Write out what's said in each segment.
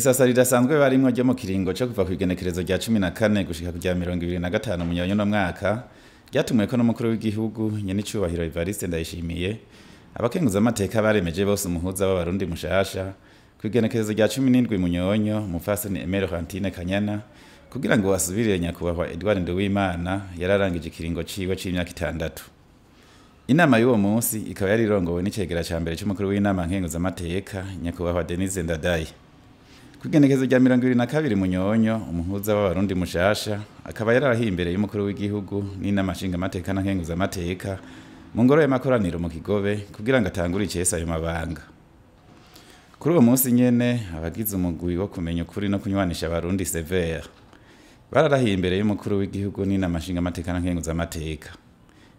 Mw'isasa ridasanzwe barimwo ryo mu kiringo co kuva kw'igenekerezo rya 14 gushika ku rya 25 Munyonyo no mwaka, ryatumweko n'umukuru w'igihugu nyenicubahiro Evariste Ndayishimiye, abakenguzamateka baremeje bose umuhuza w'Abarundi mushasha kw'igenekerezo rya 17 Munyonyo, umupfasoni Aimée Laurentine Kanyana, kugira ngo asubirire nyakubahwa Edouard Nduwimana yararangije ikiringo ciwe c'imyaka 6. Inama y'uwo munsi ikaba yari irongowe n'icegera ca mbere c'umukuru w'inama nkenguzamateka, nyakubahwa Denise Ndadaye. Kw'igenekerezo rya 22 Munyonyo, umuhuza w'Abarundi mushasha akaba yararahiye imbere y'umukuru w'igihugu n'inama nshingamateka na nkenguzamateka mu ngoro y'amakoraniro mu Kigobe kugira ngo atangure icese ayo mabanga. Kuri uwo munsi nyene, abagize umugwi wo kumenya ukuri no kunywanisha Abarundi, Severe, bararahiye imbere y'umukuru w'igihugu n'inama nshingamateka na nkenguzamateka.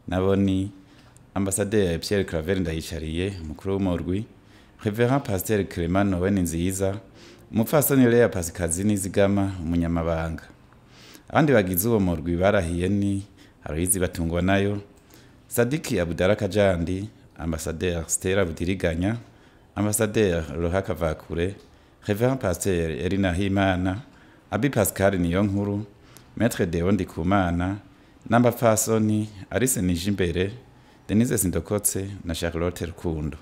Nabo ni Ambasaderi Pierre Claver Ndayicariye, umukuru w'umurwi, Reverend Pasteur Clement Noel Nziza, umupfasoni Lea Pasikazi Nizigama, umunyamabanga. Abandi bagize uwo murwi barahiye ni Aloyizi Batungwa nayo, Sadiki Abudara Kajandi, Ambasaderi Stella Budiriganya, Ambasaderi Roha Kavakure, Reverend Pasteur Elina Himana, Abi Pascal Niyonkuru, Maître Deo Ndikumana, n'abapfasoni Alice Nijimbere, Denise Sindokotse na Charlotte Rukundo.